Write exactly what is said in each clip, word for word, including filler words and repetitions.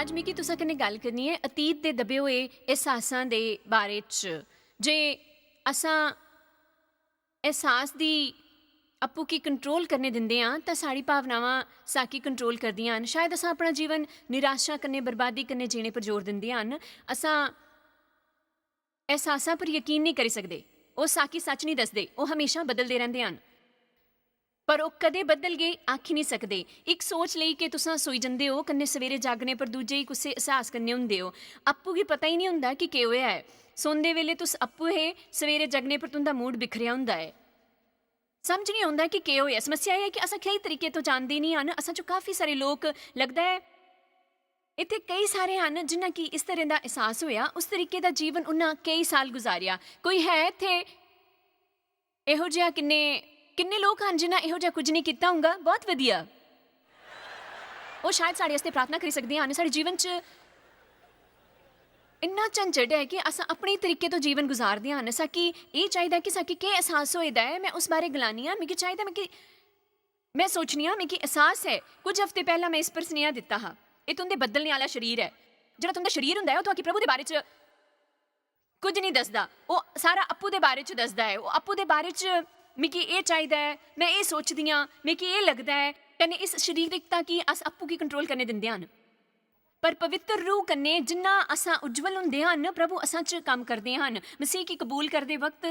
अज्ज मिगी तुसां कन्नै गल्ल करनी ऐ अतीत दे दबे होए एहसासां दे बारे च। जे असां एहसास दी अप्पू गी कंट्रोल करने दिंदे आं तां साढ़ी भावनावां साकी कंट्रोल करदियां हन। शायद असां अपना जीवन निराशा कन्नै, बर्बादी कन्नै जीने पर जोर दिंदे हन। असां एहसासां पर यकीन नेईं करी सकदे। ओह साकी सच नेईं दसदे, ओह म्हेशां बदलदे रैंह्दे हन। पर ओह कदें बदलगे, आखी नेईं सकदे। इक सोच लेई के तुसां सोई जंदे ओ, कन्नै सवेरे जागने पर दूजे गी कुसै एहसास कन्नै हुंदे ओ। अप्पू गी पता ई नेईं हुंदा कि केह् होआ ऐ। सौंदे वेले तुस अप्पू हे, सवेरे जगने पर तुं'दा मूड बिखरेआ हुंदा ऐ। समझ नेईं औंदा कि केह् होआ। समस्या एह् ऐ कि असां केई तरीके तो जानदे नेईं हन। असां चो काफी सारे लोक, लगदा ऐ, इत्थै केई सारे हन जिन्ना कि इस तरह दा एहसास होआ, उस तरीके दा जीवन उन्ना केई साल गुजारेआ। कोई है इत्थै एहो जिहा? किन्ने, किन्ने लोक हन जिन्ना एहो जिहा कुछ नेईं कीता होंगा? बहुत वधिया। ओह शायद साढ़े आस्तै प्रार्थना करी सकदे हन। साढ़े जीवन च इन्ना झंझट ऐ कि अस अपने तरीके तो जीवन गुजारदे हन। साकी एह् चाहिदा कि साकी केह् एहसास होए दा ऐ, में उस बारे गलानी आं। मिगी चाहिदा, मिगी, में सोचनी आं, मिगी एहसास ऐ, कुछ हफ्ते पैह्ला में इस पर सनेहा दित्ता हा। एह् तुं'दे बदलने आह्ला शरीर ऐ। जेह्ड़ा तुं'दा शरीर होंदा ऐ, ओह् तुआकी प्रभु दे बारे च कुछ नेईं दसदा। ओह् सारा अप्पू दे बारे च दसदा ऐ। ओह् अप्पू दे बारे च, मिगी एह् चाहिदा ऐ, में एह् सोचदी आं, मिगी एह् लगदा ऐ। कन्नै इस शरीरिकता गी अस अप्पू गी कंट्रोल करने दिंदे हन। पर पवित्र रूह कन्नै जिन्ना असां उज्जवल हुंदे हन, प्रभु असां च कम्म करदे हन। मसीह गी कबूल करदे वक्त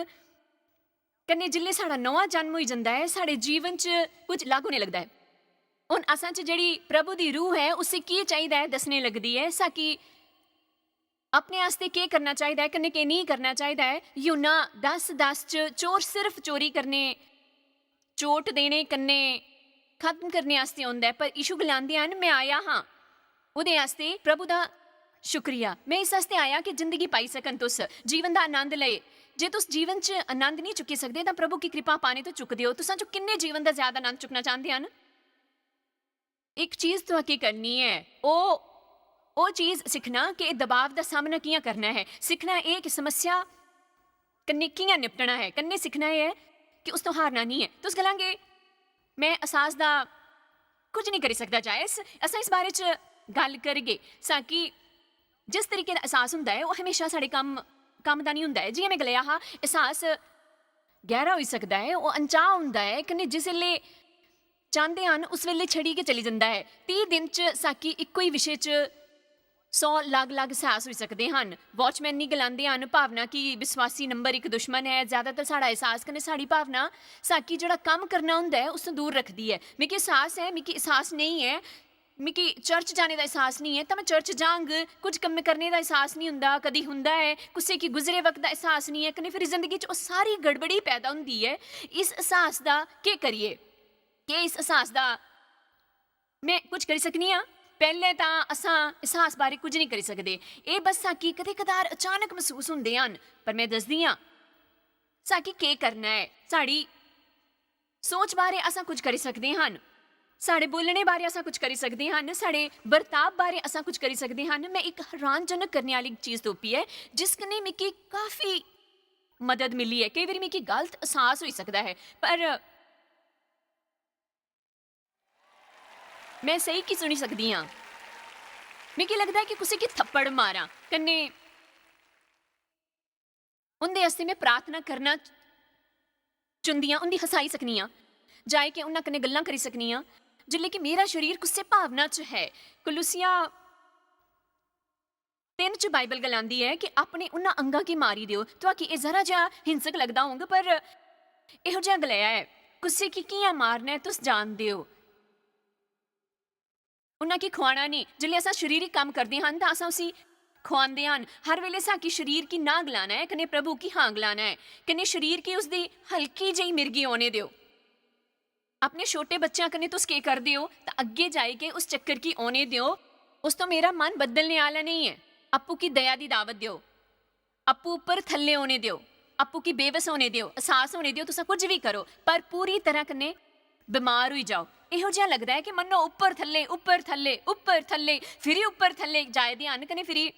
कन्नै जिसलै साढ़ा नमां जन्म होई जंदा ऐ, साढ़े जीवन च कुछ अलग होने लगदा ऐ। हुन असां च जेह्ड़ी प्रभु दी रूह ऐ, उसी केह् चाहिदा ऐ, दस्सने लगदी ऐ। साकी अपने आस्तै केह् करना चाहिदा ऐ, कन्नै केह् नेईं करना चाहिदा ऐ। यूहन्ना दस दस च चोर सिर्फ चोरी करने, चोट देने कन्नै खत्म करने आस्तै औंदा ऐ, पर यीशु गलांदे हन, "में आया हां ओह्दे आस्तै प्रभु दा शुक्रिया। में इस आस्तै आया कि जिंदगी पाई सकन तुस, जीवन दा आनंद लए।" जे तुस जीवन च आनंद नेईं चुक्की सकदे, तां प्रभु की कृपा पाने तो चुकदे ओ। तुसां चो किन्ने जीवन दा ज्यादा आनंद चुकना चांह्दे हन? इक चीज तुआं केह् करनी ऐ, ओह्, ओह् चीज सिक्खना कि दबाव दा सामना कि'यां करना ऐ। सिक्खना एह् कि समस्या कन्नै कि'यां निपटना ऐ, कन्नै सिक्खना एह् ऐ कि उस तो हारना निं ऐ। तुस गलांगे, "में एहसास दा कुछ निं करी सकदा, जायस।" असां इस बारे च गल्ल करगे। साकी जिस तरीके दा एहसास हुंदा ऐ, ओह् म्हेशां साढ़े कम्म, कम्म दा निं हुंदा ऐ। जि'यां में गलाया हा, एहसास गैह्रा होई सकदा ऐ, ओह् अनचाह् हुंदा ऐ, कन्नै जिसलै चांह्दे हन, उस बेल्लै छड़ी गै चली जंदा ऐ। तीह् दिन च साकी इक्को ही विशे च सौ अलग-अलग एहसास होई सकदे हन। वॉचमैन निं गलांदे हन, भावना की विश्वासी नंबर इक दुश्मन ऐ। ज्यादातर साढ़ा एहसास कन्नै साढ़ी भावना साकी जेह्ड़ा कम्म करना होंदा ऐ, उस तों दूर रखदी ऐ। मिगी एहसास ऐ, मिगी एहसास नेईं ऐ, मिगी चर्च जाने दा एहसास निं ऐ, तां में चर्च जांग, कुछ कम्म करने दा एहसास निं हुंदा, कदी हुंदा ऐ, कुसै गी गुजरे वक्त दा एहसास निं ऐ, कन्नै फिर जिंदगी च ओह् सारी गड़बड़ी पैदा हुंदी ऐ। इस एहसास दा केह् करिए? केह् इस एहसास दा में कुछ करी सकनी आं? पैह्लें तां असां एहसास बारै कुछ निं करी सकदे। एह् बस साकी कदें-कदार अचानक मसूस हुंदे हन, पर में दसदी आं साकी केह् करना ऐ। साढ़ी सोच बारै असां कुछ करी सकदे हन, साढ़े बोलने बारै असां कुछ करी सकदे हन, साढ़े बर्ताव बारै असां कुछ करी सकदे हन। में इक हैरानजनक करने आह्ली चीज तोपी ऐ, जिस कन्नै मिगी काफी मदद मिली ऐ। केई बारी मिगी गलत एहसास होई सकदा ऐ, पर में स्हेई की सुनी सकदी आं? मिगी लगदा ऐ कि कुसै गी थप्पड़ मारां, कन्नै उं'दे आस्तै में प्रार्थना करना चुनदी आं, उं'दी हसाई सकनी आं, जाई के उन्ना कन्नै गल्लां करी सकनी आं, जिसलै कि मेरा शरीर कुसै भावना च ऐ। कुलुसिया तिन्न च बाइबल गलांदी ऐ कि अपने उन्ना अंगां गी मारी देओ। तुआकी एह् जरा जिहा हिंसक लगदा होंग, पर एहो जिहा गलाया ऐ, "कुसै गी कि'यां मारना ऐ, तुस जानदे ओ।" उन्ना गी खुआना नेईं। जिसलै असां शरीरक कम्म करदे हन, तां असां उसी खुआंदे हन। हर वेले साकी शरीर गी ना गलाना ऐ, कन्नै प्रभु गी हां गलाना ऐ, कन्नै शरीर गी उसदी हल्की जेही मिर्गी औने देओ। अपने छोटे बच्चें कन्नै तुस केह् करदे ओ, तां अग्गें जाई के उस चक्कर गी औने देओ। उस तो मेरा मन बदलने आह्ला नेईं ऐ। अप्पू गी दया दी दावत देओ। अप्पू उप्पर थल्ले होने देओ। अप्पू गी बेबस होने देओ, एहसास होने देओ, तुस कुछ बी करो, पर पूरी तरह कन्नै बमार होई जाओ। एहो जिहा लगदा ऐ कि मन्नो उप्पर थल्ले, उप्पर थल्ले, उप्पर थल्ले, फिरी उप्पर थल्ले जाए दे हन, कन्नै फिरी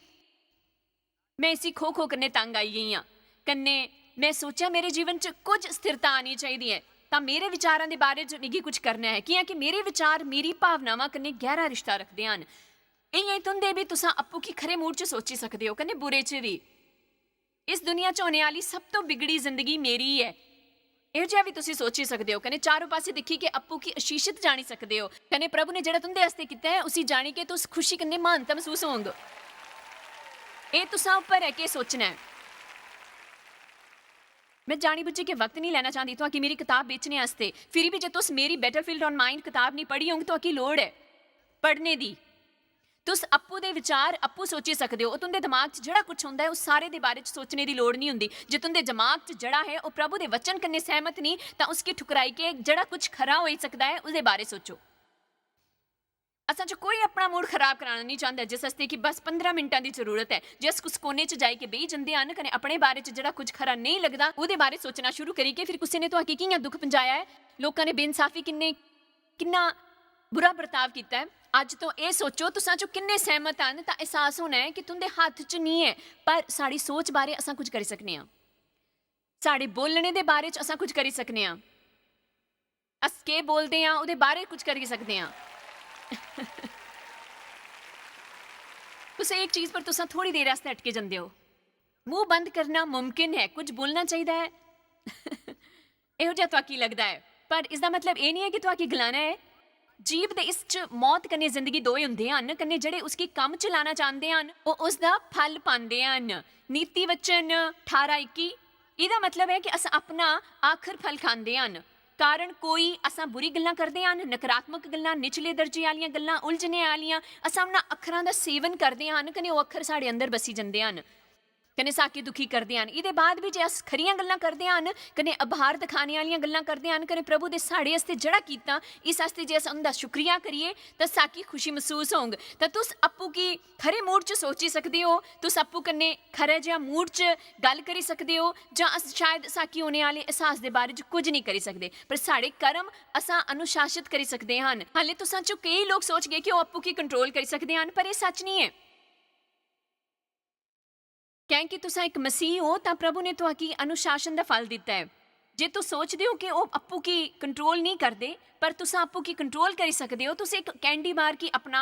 में इसी खो खो कन्नै तंग आई गेई आं। कन्नै में सोचेआ, मेरे जीवन च कुछ स्थिरता आनी चाहिदी ऐ, तां मेरे विचारां दे बारे च मिगी कुछ करना ऐ, कि'यां कि मेरे विचार मेरी भावनावां कन्नै गैह्रा रिश्ता रखदे हन। इ'यां तुं'दे बी, तुसां अप्पू गी खरे मूड च सोची सकदे ओ, कन्नै बुरे च बी। इस दुनिया च होने आह्ली सब तो बिगड़ी जिंदगी मेरी ऐ, एहो जेहा बी तुसी सोची सकदे ओ। कन्नै चारों पासे दिक्खी के अप्पू गी आशीषित जानी सकदे ओ। कन्नै प्रभु ने जेह्ड़ा तुं'दे आस्तै कीता ऐ, उसी जानी के तुस खुशी कन्नै म्हानता मसूस होंग। एह् तुसां उप्पर ऐ केह् सोचना ऐ। में जानी बुज्झी के वक्त नहीं लेना चाहती तुआकी मेरी कताब बेचने आस्तै। फिर भी जे तुस मेरी Battlefield on Mind कताब नहीं पढ़ी होंग, तुआकी लोड़ ऐ पढ़ने दी। तुस अप्पू दे विचार अप्पू सोची सकदे ओ। तुं'दे दिमाग च जेह्ड़ा कुछ होंदा ऐ, उस सारे दे बारे च सोचने दी लोड़ नहीं होंदी। जे तुं'दे दिमाग च जेह्ड़ा ऐ, ओह् प्रभु दे वचन कन्नै सैह्मत नहीं, तां उसगी ठुकराई के जेह्ड़ा कुछ खरा होई सकदा ऐ, उसदे बारे सोचो। असां च कोई अपना मूड खराब कराना नहीं चांह्दा, जिस आस्तै कि बस पंदरां मिनटां दी जरूरत ऐ। जे अस कुस कोने च जाई के बेही जंदे हन कन्नै अपने बारे च जेह्ड़ा कुछ खरा नेईं लगदा, ओह्दे बारे सोचना शुरू करी के फिर कुसै ने तुआकी कि'यां दुख पजाया ऐ, लोकां ने बेइंसाफी किन्ने, किन्ना बुरा बर्ताव कीता ऐ। अज्ज तो एह् सोचो, तुसां चो किन्ने सैह्मत हन, तां एहसास होना ऐ कि तुं'दे हत्थ च निं ऐ, पर साढ़ी सोच बारे असां कुछ करी सकने आं। साढ़े बोलने दे बारे च असां कुछ करी सकने आं। अस केह् बोलदे आं, ओह्दे बारे कुछ करी सकदे आं। कुसै इक चीज पर तुसां थोड़ी देर आस्तै अटके जंदे ओ। मुंह बंद करना मुमकिन ऐ, कुछ बोलना चाहिदा ऐ। एहो जेहा तुआकी लगदा ऐ, पर इसदा मतलब एह् निं ऐ कि तुआकी गलाना ऐ। जीभ दे इस च मौत कन्नै जिंदगी दोए होंदे हन, कन्नै जेह्ड़े उसगी कम्म च लाना चांह्दे हन, ओह् उसदा फल पांदे हन। नीति वचन ठारां इक्की, एह्दा मतलब ऐ कि अस अपना आखर फल खांदे हन। कारण कोई असां बुरी गल्लां करदे हन, नकारात्मक गल्लां, निचले दर्जे आह्लियां गल्लां, उलझने आह्लियां, असां उन्हां अक्खरां दा सेवन करदे हन, कन्नै ओह् अक्खर साढ़े अंदर बसी जंदे हन। कन्नै साकी दुखी करदे हन। एह्दे बाद बी जे अस खरियां गल्लां करदे हन, कन्नै आभार दखाने आह्लियां गल्लां करदे हन, कन्नै प्रभु दे साढ़े आस्तै जेह्ड़ा कीता, इस आस्तै जे अस उं'दा शुक्रिया करिए, तां साकी खुशी मसूस होंग। तां तुस अप्पू गी खरे मूड च सोची सकदे ओ, तुस अप्पू कन्नै खरे जेहा मूड च गल्ल करी सकदे ओ, जां अस शायद साकी होने आह्ले एहसास दे बारे च कुछ नेईं करी सकदे, पर साढ़े कर्म असां अनुशासित करी सकदे हन। हाले तुसां चों केई लोक सोचगे कि ओह् अप्पू गी कंट्रोल करी सकदे हन, पर एह् सच नेईं ऐ। कैंह् कि तुसां इक मसीह ओ, तां प्रभु ने तुआकी अनुशासन दा फल दित्ता ऐ। जे तुस सोचदे ओ कि ओह् अप्पू गी कंट्रोल नेईं करदे, पर तुसां अप्पू गी कंट्रोल करी सकदे ओ, तुस इक कैंडी बार गी अपना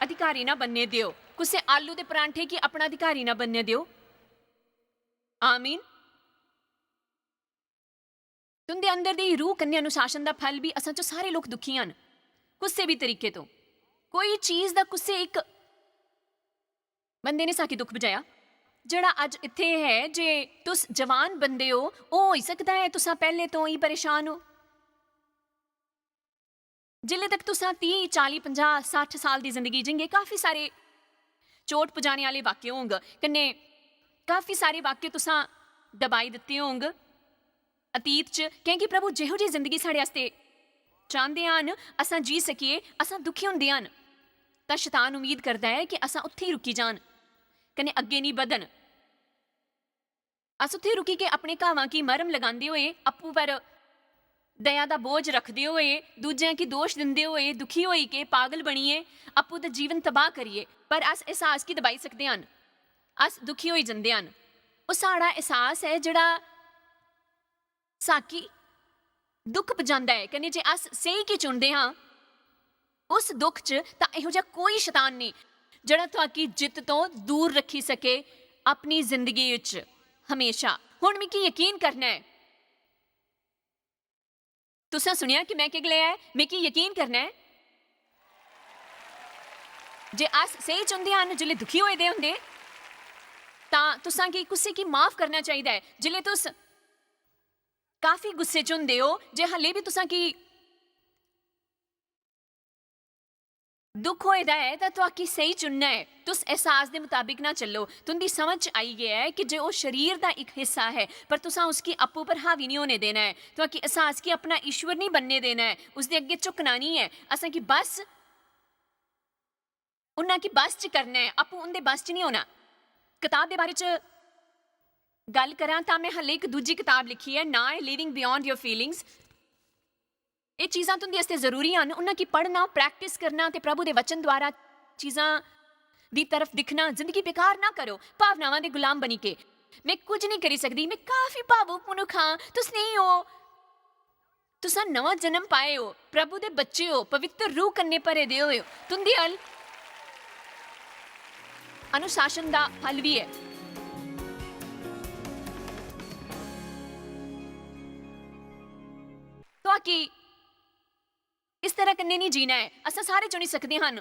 अधिकारी ना बनने देओ, कुसै आलू दे परांठे गी अपना अधिकारी ना बनने देओ। आमीन। तुं'दे अंदर दी रूह कन्नै अनुशासन दा फल बी असां चों सारे लोक दुखी हन, कुसै बी तरीके तो। कोई चीज दा कुसै इक बंदे ने साकी दुख बजाया, जेह्ड़ा अज्ज इत्थै ऐ, जे तुस जवान बंदे ओ, ओह् होई सकदा ऐ तुसां पैह्ले तो ही परेशान ओ। जिल्ले तक तुसां तीह, चाली, पंजाह्, सट्ठ साल दी जिंदगी जींगे, काफी सारे चोट पुजाने आह्ले वाक्य होंग, कन्नै काफी सारे वाक्य तुसां दबाई दित्ते होंग अतीत च, कैंह् कि प्रभु जेहो जेही जिंदगी साढ़े आस्तै चांह्दे हन असां जी सकिए, असां दुखी होंदे हन, तां शैतान उम्मीद करदा ऐ कि असां उत्थै ही रुकी जान, कन्नै अग्गें निं बधन। अस उत्थै रुकी के अपने घावां गी मरम लगांदे होए, अप्पू पर दया दा बोझ रखदे होए, दूजें गी दोश दिंदे होए, दुखी होई के, पागल बनिए, अप्पू दा जीवन तबाह करिए, पर अस एहसास गी दबाई सकदे हन। अस दुखी होई जंदे हन। ओह् साढ़ा एहसास ऐ जेह्ड़ा साकी दुख पजांदा ऐ, कन्नै जे अस स्हेई गी चुनदे हां, उस दुख च तां एहो जेहा कोई शैतान नेईं जेह्ड़ा तुआकी जित्त तो दूर रखी सके अपनी जिंदगी च हमेशा। हुन मिगी यकीन करना ऐ, तुसें सुनेआ कि में केह् गलाया ऐ? मिगी यकीन करना ऐ जे अस स्हेई च होंदे हन, जिसलै दुखी होए दे होंदे, तां तुसां गी कुसै गी माफ करना चाहिदा ऐ। जिसलै तुस काफी गुस्से च होंदे ओ, जे हल्ले बी तुसां गी दुख होए दा ऐ, तां तुआकी स्हेई चुनना ऐ। तुस एहसास दे मताबिक ना चलो। तुंदी समझ च आई गेआ ऐ कि जे ओह् शरीर दा इक हिस्सा ऐ, पर तुसां उसगी अप्पू पर हावी निं होने देना ऐ। तुआकी एहसास गी अपना ईश्वर निं बनने देना ऐ, उसदे अग्गें झुकना निं ऐ। असें गी बस उन्ना गी बस च करना ऐ, अप्पू उंदे बस च निं होना। कताब दे बारे च गल्ल करां तां में हल्ले इक दूजी कताब लिखी ऐ, नां ऐ Living Beyond Your Feelings। एह् चीजां तुं'दे आस्तै जरूरी हन। उन्हां गी पढ़ना, प्रैक्टिस करना ते प्रभु दे वचन द्वारा चीजां दी तरफ दिक्खना। जिंदगी बेकार ना करो भावनावां दे गुलाम बनी के। में कुछ नहीं करी सकदी, में काफी भावुक मनुख हां, तुस नेईं ओ। तुसां नमां जन्म पाए ओ, प्रभु दे बच्चे ओ, पवित्र रूह कन्नै भरे दे होए ओ। तुं'दी अल अनुशासन दा फल बी ऐ। तुआकी इस तरह कन्नै नहीं जीना ऐ। असां सारे चुनी सकदे हन।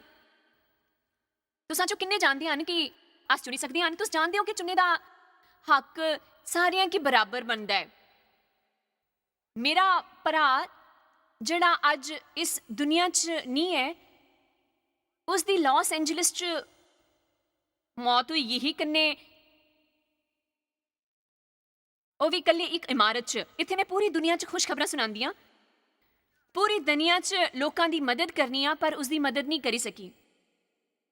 तुसां चो किन्ने जानदे हन कि अस चुनी सकदे हन? तुस जानदे हो कि चुने दा हक सारेआं गी बराबर बनदा ऐ। मेरा भ्राऽ, जेह्ड़ा अज्ज इस दुनिया च निं ऐ, उसदी लास एंजलिस च मौत होई गेई ही, कन्नै ओह् बी कल्ली इक इमारत च। इत्थै में पूरी दुनिया च खुशखबरां सुनांदी आं, पूरी दुनिया च लोकां दी मदद करनी आं, पर उसदी मदद नहीं करी सकी।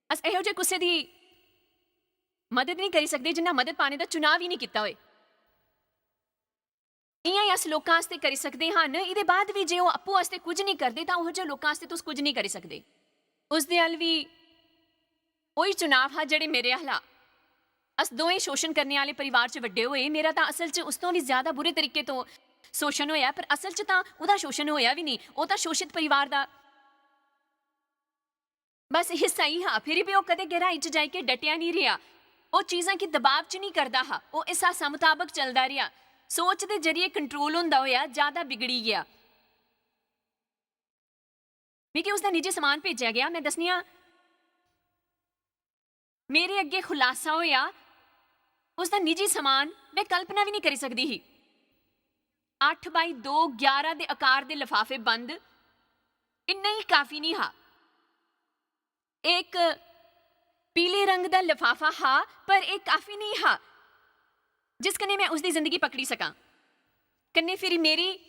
अस एहो जे कुसै दी मदद नहीं करी सकदे जिन्ना मदद पाने दा चुनाव ही नहीं कीता होए। इयां ही अस लोकां आस्तै करी सकदे हन। इदे बाद भी जे ओह् अप्पू आस्तै कुछ नहीं करदे, तां ओह् जे लोकां आस्तै तुस कुछ नहीं करी सकदे। उसदे अल भी ओही चुनाव हा जेह्ड़े मेरे अल हा। अस दोएं शोषण करने आह्ले परिवार च बड्डे होए। मेरा तां असल च उस तों बी ज्यादा बुरे तरीके तो शोषण होया, पर असल च तां ओह्दा शोषण होया बी नेईं। ओह् तां शोषित परिवार दा बस हिस्सा ही हा। फिर भी ओह् कदें गैहराई च जाइयै डटेआ नेईं रेहा। ओह् चीजां गी दबाव च नेईं करदा हा। ओह् इस आसा मताबक चलदा रेहा। सोच दे जरिए कंट्रोल होंदा होया ज्यादा बिगड़ी गेआ। मिगी उसदा निजी समान भेजेआ गेआ। मैं दस्सनी आं, मेरे अग्गें खुलासा होया, उसदा निजी समान मैं कल्पना भी नहीं करी सकदी ही। अट्ठ बाई दो, ग्यारह दे आकार दे लफाफे बंद, इन्ना ही काफी नहीं हा। एक पीले रंग दा लफाफा हा, पर एह् काफी नहीं हा जिस कन्नै मैं उसदी जिंदगी पकड़ी सकां। कन्नै फिरी मेरी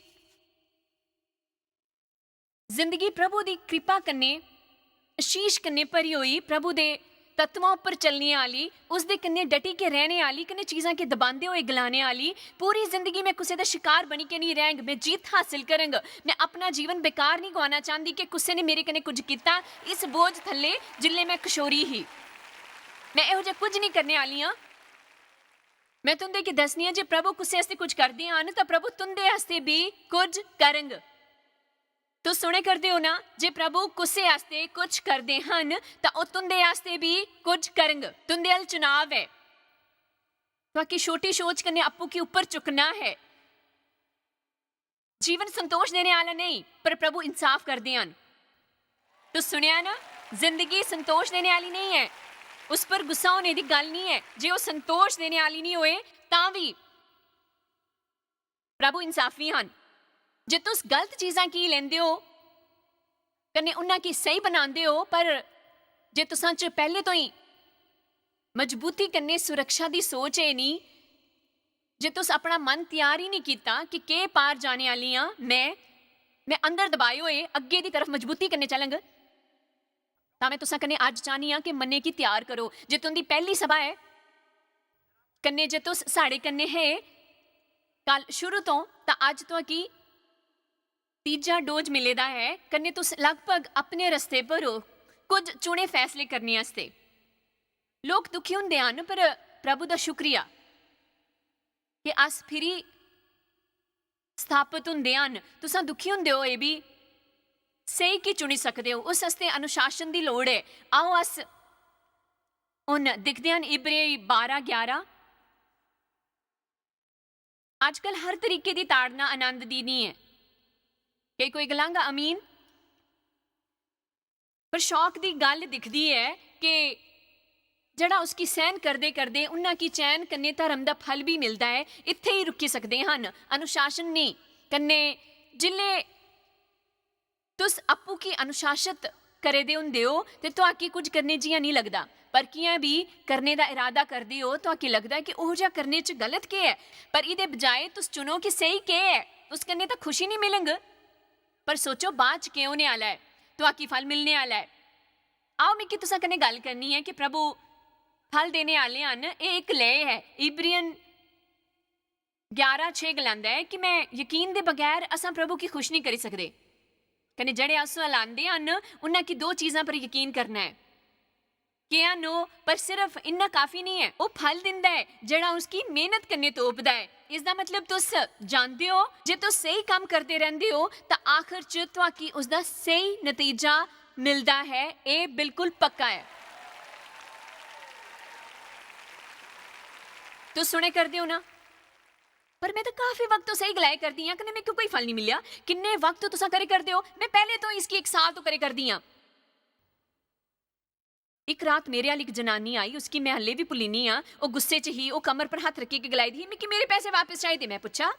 जिंदगी प्रभु दी कृपा कन्नै, आशीष कन्नै भरी होई, प्रभु दे तत्वां उप्पर चलने आह्ली, उसदे कन्नै डटी के रैह्ने आह्ली, कन्नै चीजां गी दबांदे होए गलाने आह्ली। पूरी जिंदगी मैं कुसै दा शिकार बनी के निं रैंह्ग, मैं जीत हासल करंग। मैं अपना जीवन बेकार निं गुआना चांह्दी कि कुसै ने मेरे कन्नै कुछ कीता। इस बोझ थल्ले जिल्लै मैं कशोरी ही, मैं एहो जेहा कुछ निं करने आह्ली आं। मैं तुं'दे गी दस्सनी आं जे प्रभु कुसै आस्तै कुछ करदे हन, तां प्रभु तुं'दे आस्तै बी कुछ करंग। तुस सुने करदे ओ ना जे प्रभु कुसै आस्तै कुछ करदे हन, तां ओह् तुं'दे आस्तै बी कुछ करंग। तुं'दे अल चुनाव ऐ। तुआकी छोटी सोच कन्नै अप्पू गी उप्पर चुकना ऐ। जीवन संतोष देने आह्ला नेईं, पर प्रभु इंसाफ करदे हन। तुस सुनेआ ना, जिंदगी संतोष देने आह्ली नेईं ऐ। उस पर गुस्सा होने दी गल्ल नेईं ऐ। जे ओह् संतोष देने आह्ली नेईं होए, तां बी प्रभु इंसाफी हन। जे तुस गलत चीजां की लेंदे ओ, कन्नै उन्हां गी स्हेई बनांदे ओ, पर जे तुसां च पैह्ले तो ही मजबूती कन्नै सुरक्षा दी सोच ऐ नी, जे तुस अपना मन त्यार ही नहीं कीता कि केह् पार जाने आह्ली आं मैं, मैं अंदर दबाए होए अग्गें दी तरफ मजबूती कन्नै चलंग, तां मैं तुसां कन्नै अज्ज चाह्नी आं कि मनै गी त्यार करो। जे तुं'दी पैह्ली सभा ऐ, कन्नै जे तुस साढ़े कन्नै हे कल शुरू तो, तां अज्ज तुआकी तीजा डोज मिले दा ऐ, कन्नै तुस लगभग अपने रस्ते पर ओ कुछ चुने फैसले करने आस्तै। लोक दुखी होंदे हन, पर प्रभु दा शुक्रिया कि अस फिरी स्थापत होंदे हन। तुसां दुखी होंदे होए बी स्हेई गी चुनी सकदे ओ। उस आस्तै अनुशासन दी लोड़ ऐ। आओ, अस हुन दिखदे हन इब्री बारां ग्यारां। अजकल हर तरीके दी ताड़ना आनंद दी नहीं ऐ। केई कोई गलांगा, "अमीन।" पर शौक दी गल्ल दिखदी ऐ कि जेह्ड़ा उसकी सैह्न करदे-करदे उन्ना की चैन कन्नै धर्म दा फल बी मिलदा ऐ, इत्थै ही रुकी सकदे हन, अनुशासन नेईं। कन्नै जिल्लै तुस अप्पू की अनुशासित करे दे होंदे ओ ते तुआकी कुछ करने जि'यां नेईं लगदा, पर कि'यां बी करने दा इरादा करदे ओ, तुआकी लगदा ऐ कि ओहो जेहा करने च गलत केह् ऐ? पर इ'दे बजाए तुस चुनो कि स्हेई केह् ऐ। उस कन्नै तां खुशी नेईं मिलंग, पर सोचो बाद च केह् होने आह्ला ऐ, तुआकी फल मिलने आह्ला ऐ। आओ, मिगी तुसां कन्नै गल्ल करनी ऐ कि प्रभु फल देने आह्ले हन। एह् इक लेह ऐ। इब्रियन ग्यारां छे गलांदा ऐ कि मैं यकीन दे बगैर असां प्रभु गी खुश नेईं करी सकदे। कन्नै जेह्ड़े अस हलांदे हन, उन्हां गी दो चीजां पर यकीन करना ऐ। केह् हन ओह्, पर सिर्फ इन्ना काफी निं ऐ। ओह् फल दिंदा ऐ जेह्ड़ा उसगी मेह्नत कन्नै तोपदा ऐ। इसदा मतलब तुस जानदे ओ, जे तुस स्हेई कम्म करदे रैंह्दे ओ, तां आखर च तुआकी उसदा स्हेई नतीजा मिलदा ऐ। एह् बिल्कुल पक्का ऐ। तुस सुनै करदे ओ ना? "पर में तां काफी वक्त तो स्हेई गलाए करदी आं, कन्नै मिगी कोई फल निं मिलेआ।" किन्ने वक्त तुसां करे करदे ओ? "में पैह्ले तो इसगी इक साल तो करे करदी आं।" इक रात मेरे अल्ल इक जनानी आई, उसगी में हल्ले बी भुल्ली निं आं। ओह् गुस्से च ही, ओह् कमर पर हत्थ रक्खी के गलाई दी ही, "मिगी मेरे पैसे वापस चाहिदे।" में पुच्छा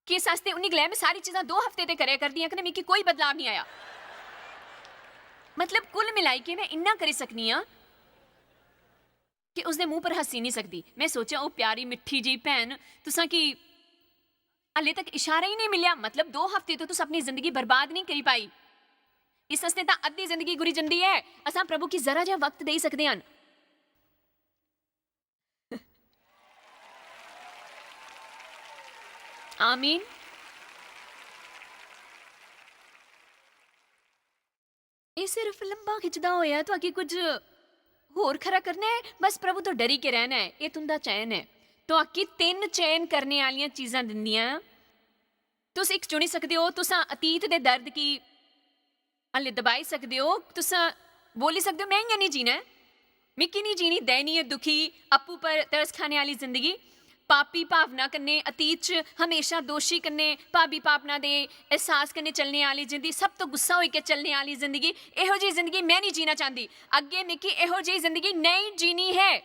कि इस आस्तै? उन्नी गलाया, "में सारी चीजां दो हफ्ते ते करै करदी आं, कन्नै मिगी कोई बदलाव निं आया।" मतलब, कुल मिलाई के में इन्ना करी सकनी आं कि उसदे मुंह पर हस्सी निं सकदी। में सोचेआ, "ओह् प्यारी मिट्ठी जेही भैन, तुसां की हल्ले तक इशारा ही निं मिलेआ, मतलब, दो हफ्ते तो तुस अपनी जिंदगी बर्बाद निं करी पाई। इस आस्तै तां अद्धी जिंदगी गुरी जंदी ऐ। असां प्रभु गी जरा जिहा वक्त देई सकदे हन।" आमीन। एह् सिर्फ लम्बा खिचदा होया, तुआकी कुछ होर खरा करना ऐ, बस प्रभु तो डरी के रैह्ना ऐ, एह् तुं'दा चयन ऐ। तुआकी तिन्न चयन करने आह्लियां चीजां दिंदियां। तुस इक चुनी सकदे ओ, तुस अतीत दे दर्द गी हल्ले दबाई सकदे ओ, तुस बोली सकदे ओ, "में इ'यां निं जीना ऐ, मिगी निं जीनी दयनीय, दुखी, अप्पू पर तरस खाने आह्ली जिंदगी।" पापी भावना कन्नै, अतीत च हमेशा दोशी कन्नै, भावी भावना दे एहसास कन्नै चलने आह्ली जिंदगी, सब तो गुस्सा होई के चलने आह्ली जिंदगी, एहो जेही जिंदगी में निं जीना चांह्दी। अग्गें मिगी एहो जेही जिंदगी नेईं जीनी ऐ।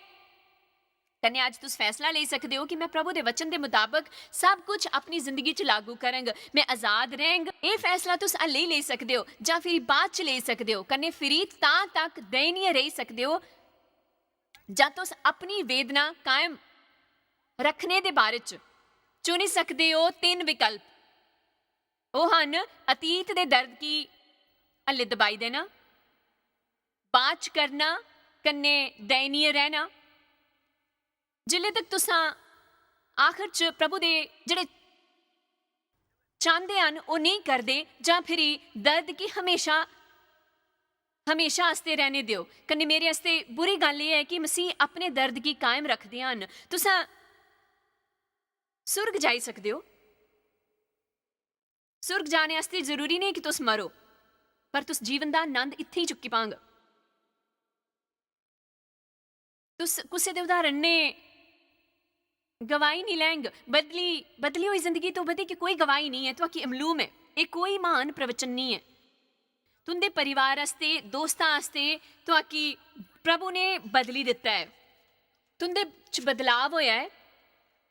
कन्नै अज्ज तुस फैसला लेई सकदे ओ कि में प्रभु दे वचन दे मताबक सब कुछ अपनी जिंदगी च लागू करंग, में आजाद रैंह्ग। एह् फैसला तुस हल्ले ही लेई सकदे ओ जां फिरी बाद च लेई सकदे ओ। कन्नै फिरी तां तक दयनीय रेही सकदे ओ जां तुस अपनी वेदना कायम रक्खने दे बारे च चुनी सकदे ओ तिन्न विकल्प। ओह् हन अतीत दे दर्द गी हल्ले दबाई देना, बाच करना, कन्नै दयनीय रैह्ना। जिसले तक तुसां आखर च प्रभु दे जेह्ड़े चांह्दे हन, ओह् नेईं करदे, जां फिरी दर्द गी हमेशा, हमेशा आस्तै रैह्ने देओ। कन्नै मेरे आस्तै बुरी गल्ल एह् ऐ कि मसीह अपने दर्द गी कायम रखदे हन। तुसां सुर्ग जाई सकदे ओ। सुर्ग जाने आस्तै जरूरी नेईं कि तुस मरो, पर तुस जीवन दा आनंद इत्थें ही चुक्की पांग। तुस कुसै दे उदाहरण ने गवाही निं लैंग। बदली, बदली होई जिंदगी तो बधी कि कोई गवाही निं ऐ, तुआकी मालूम ऐ, एह् कोई म्हान प्रवचन निं ऐ। तुं'दे परिवार आस्तै, दोस्तां आस्तै तुआकी प्रभु ने बदली दित्ता ऐ। तुं'दे च बदलाव होया ऐ।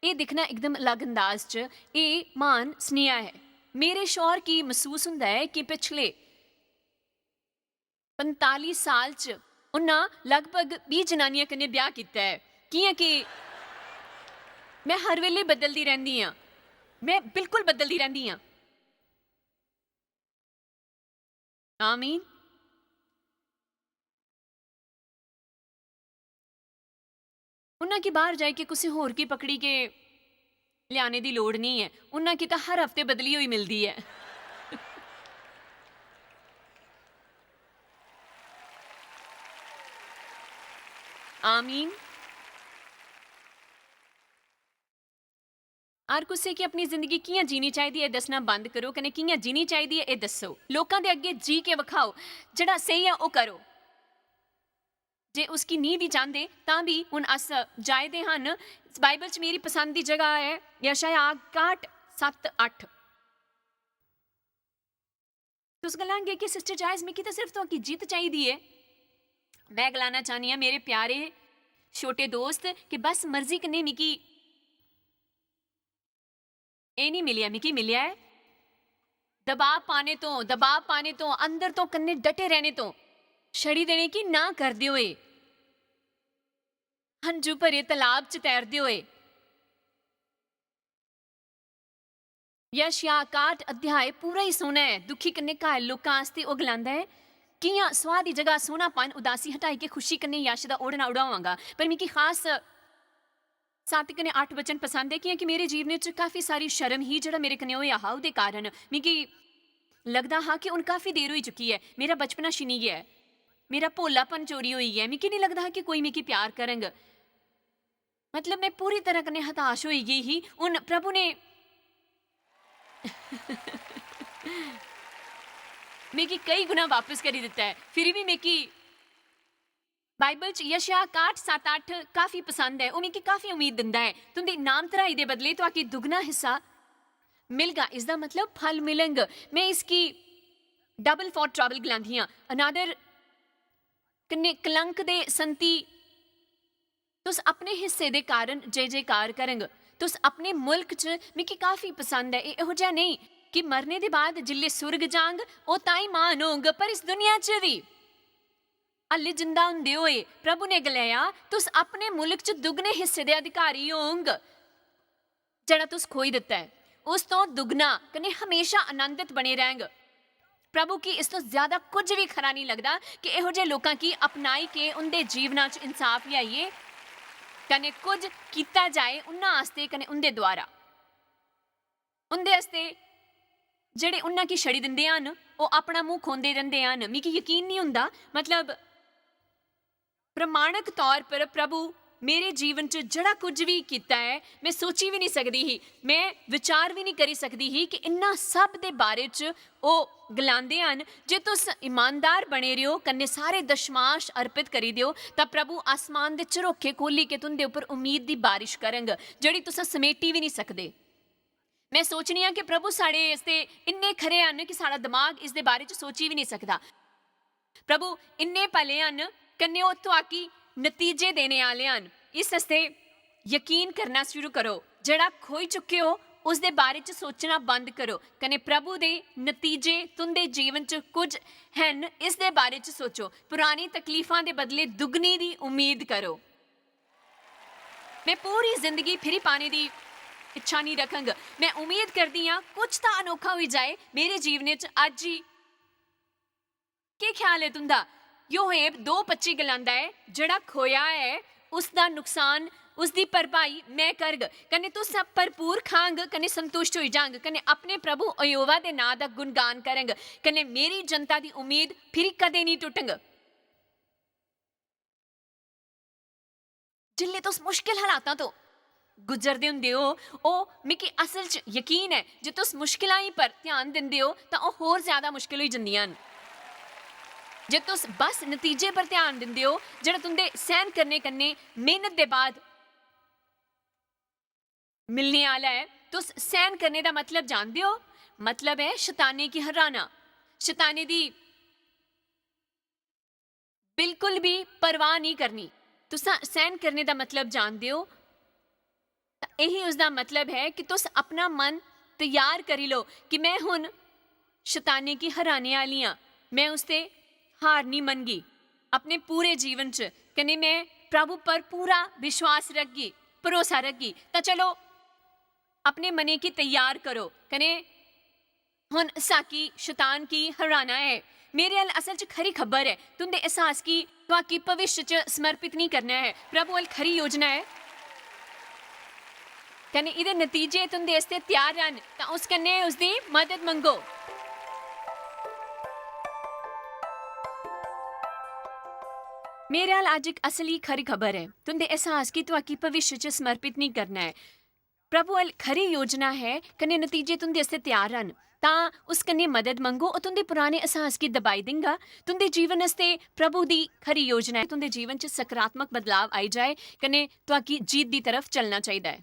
एह् दिक्खना इकदम अलग अंदाज च, एह् म्हान सनेहा ऐ। मेरे शौहर गी मसूस हुंदा ऐ कि पिछले पंजताली साल च उन्ना लगभग बीह् जनानियां कन्नै ब्याह् कीता ऐ, कि'यां कि में हर बेल्लै बदलदी रैंह्दी आं, में बिल्कुल बदलदी रैंह्दी आं। आमीन। उन्ना की बाहर जाई के कुसै होर की पकड़ी के ल्याने दी लोड़ नेईं ऐ। उन्ना की तां हर हफ्ते बदली होई मिलदी ऐ। आमीन। हर कुसै गी अपनी जिंदगी कि'यां जीनी चाहिदी ऐ, एह् दस्सना बंद करो, कन्नै कि'यां जीनी चाहिदी ऐ, एह् दस्सो। लोकां दे अग्गें जी के विखाओ, जेह्ड़ा स्हेई ऐ, ओह् करो। जे उसगी नीं बी चांह्दे, तां बी हुन अस जाए दे हन। बाइबल च मेरी पसंद दी जगह ऐ यशायाह काह्ट सत्त अट्ठ। तुस गलांगे कि सिस्टर जायज, मिगी ते सिर्फ तुआकी जित्त चाहिदी ऐ। मैं गलाना चाह्न्नी आं, मेरे प्यारे छोटे दोस्त, कि बस मर्जी कन्नै मिगी एह् निं मिलेआ, मिगी मिलेआ ऐ दबाऽ पाने तो, दबाऽ पाने तो, अंदर तो कन्नै डटे रैह्ने तो, छड़ी देने की ना करदे होए, हंझू भरे तलाब च तैरदे होए। यशायाह काह्ट अध्याय पूरा ही सोह्ना ऐ। दुखी कन्नै घायल लोकां आस्तै ओह् गलांदा ऐ, "कि'यां सुआह् दी जगह सोह्नापन, उदासी हटाई के खुशी कन्नै यश दा ओढ़ना उड़ावांगा।" पर मिगी खास सत्त कन्नै अट्ठ वचन पसंद ऐ, कि'यां कि मेरे जीवने च काफी सारी शर्म ही, जेह्ड़ा मेरे कन्नै होएआ हा, ओह्दे कारण मिगी लगदा हा कि हुन काफी देर होई चुकी ऐ, मेरा बचपना छिनी गेआ ऐ। मेरा भोलापन चोरी होई गेआ। मिगी निं लगदा हा कि कोई मिगी प्यार करग। मतलब, में पूरी तरह कन्नै हताश होई गेई ही। हून प्रभु ने मिगी केई गुणा बापस करी दित्ता ऐ। फिर बी मिगी बाइबल च यशायाह काह्ठ सत्त अट्ठ काफी पसंद ऐ। ओह् मिगी काफी उम्मीद दिंदा ऐ। "तुं'दी नाम धराई दे बदले तुआकी दुगना हिस्सा मिलगा।" इसदा मतलब फल मिलग। में इसगी double for trouble गलांदी आं। Another कन्नै कलंक दे संती तुस अपने हिस्से दे कारण जय जयकार करग। तुस अपने मुल्क च, मिगी काफी पसंद ऐ, एह् एहो जेहा नेईं कि मरने दे बाद जिल्लै सुर्ग जांग, ओह् तां ई म्हान होंग, पर इस दुनिया च बी हल्ले जिंदा होंदे होए प्रभु ने गलाया, "तुस अपने मुल्क च दुगने हिस्से दे अधिकारी होंग।" जेह्ड़ा तुस खोई दित्ता ऐ, उस तो दुगना कन्नै हमेशा आनंदित बने रैंह्ग। प्रभु गी इस तो ज्यादा कुछ भी खरा नहीं लगदा कि एहो जे लोकां गी अपनाई के उंदे जीवना च इंसाफ लियाइए कन्नै कुछ कीता जाए उन्ना आस्ते कन्नै उंदे द्वारा। उंदे आस्ते जेह्ड़े उन्ना गी छड़ी दिंदे हन, ओह् अपना मुंह खोंदे रैंह्दे हन। मिगी यकीन नहीं हुंदा, मतलब, प्रमाणक तौर पर प्रभु मेरे जीवन च जेह्ड़ा कुछ भी कीता ऐ, में सोची भी नहीं सकदी ही, में विचार भी नहीं करी सकदी ही कि इन्ना सब दे बारे च ओह् गलांदे हन, "जे तुस ईमानदार बने रह्यो कन्नै सारे दशमांश अर्पित करी देओ, तां प्रभु आसमान दे झरोखे खोली के तुंदे उप्पर उम्मीद दी बारिश करंग, जेह्ड़ी तुस समेटी भी नहीं सकदे।" में सोचनी आं कि प्रभु साढ़े आस्तै इन्ने खरे हन कि साढ़ा दमाग इसदे बारे च सोची बी नेईं सकदा। प्रभु इन्ने भले हन, कन्नै ओह् तुआकी नतीजे देने आह्ले हन। इस आस्तै यकीन करना शुरू करो। जेह्ड़ा खोई चुके ओ, उसदे बारे च सोचना बंद करो, कन्नै प्रभु दे नतीजे तुं'दे जीवन च कुछ हन, इसदे बारे च सोचो। पुरानी तकलीफां दे बदले दुगनी दी उम्मीद करो। में पूरी जिंदगी फिरी पाने दी इच्छा नहीं रखंग। में उम्मीद करदी आं, कुछ तां अनोखा होई जाए मेरे जीवने च अज्ज ही। केह् ख्याल ऐ तुं'दा? योहेब दो पच्ची गलांदा ऐ, "जेह्ड़ा खोया ऐ, उसदा नुकसान, उसदी भरपाई में करग, कन्नै तुस भरपूर खांग, कन्नै संतुष्ट होई जांग, कन्नै अपने प्रभु यहोवा दे नां दा गुणगान करंग, कन्नै मेरी जनता दी उम्मीद फिरी कदें नहीं टुटंग।" जिसलै तुस मुश्किल हालातां तो गुजरदे होंदे ओ, ओह् मिगी असल च यकीन ऐ जे तुस मुश्किलां ही पर ध्यान दिंदे ओ, तां ओह् होर ज्यादा मुश्किल होई जंदियां न। जे तुस बस नतीजे पर ध्यान दिंदे ओ, जेह्ड़ा तुं'दे सैह्न करने कन्नै मेह्नत दे बाद मिलने आह्ला ऐ, तुस सैह्न करने दा मतलब जानदे ओ? मतलब ऐ शताने गी हराना, शताने दी बिल्कुल बी परवाह नेईं करनी। तुसां सैह्न करने दा मतलब जानदे ओ? तां एही उसदा मतलब ऐ कि तुस अपना मन त्यार करी लो कि में हुन शताने गी हराने आह्ली आं, में उसदे हार नेईं मनगी अपने पूरे जीवन च, कन्नै में प्रभु पर पूरा विश्वास रखगी, भरोसा रखगी। तां चलो, अपने मनै गी त्यार करो, कन्नै हुन साकी शतान गी हराना ऐ। मेरे अल असल च खरी खबर ऐ। तुंदे एहसास गी तुआकी भविष्य च समर्पित नेईं करना ऐ। प्रभु अल खरी योजना ऐ। कन्नै एह्दे नतीजे तुंदे आस्तै त्यार हन, तां उस कन्नै उसदी मदद मंगो। मेरे अल अज्ज इक असली खरी खबर ऐ। तुंदे एहसास गी तुआकी भविष्य च समर्पित नेईं करना ऐ। प्रभु अल खरी योजना है, कन्नै नतीजे तुंदे आस्तै त्यार हन। तां उस कन्नै मदद मंगो, ओह् तुंदे पुराने एहसास गी दबाई देंगा। तुंदे जीवन आस्तै प्रभु दी खरी योजना ऐ। तुंदे जीवन च सकारात्मक बदलाव आई जाए, कन्नै तुआकी जीत दी तरफ चलना चाहिदा ऐ।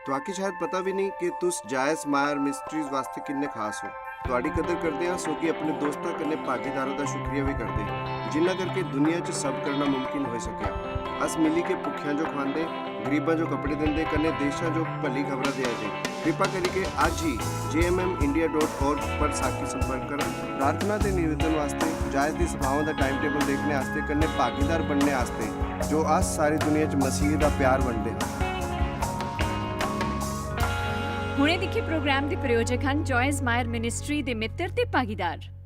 तुआकी शायद पता भी नहीं कि तुस जायस मायर मिनिस्ट्रीज वास्ते किन्ने खास हो। तुआडी कदर करदे आं, सो कि अपने दोस्तां कन्नै भागीदारां दा शुक्रिया भी करदे आं, जिन्ना करके दुनिया च सब करना मुमकिन होई सकेआ। अस मिली के भुक्खेआं जो खवांदे, गरीबां जो कपड़े दिंदे, कन्नै देशां जो भली खबरां देआ दे। कृपा करियै अज्ज ही J M M India dot org पर साकी संपर्क करो। प्रार्थना ते निवेदन वास्ते, जायस दी सभाओं दा टाइम टेबल देखने आस्ते, कन्नै भागीदार बनने आस्ते, जो अस सारी दुनिया च मसीह दा प्यार बंडदे हां। हुणे दिक्खे प्रोग्राम दे प्रायोजक हन जॉयस मायर मिनिस्ट्री दे मित्र ते भागीदार।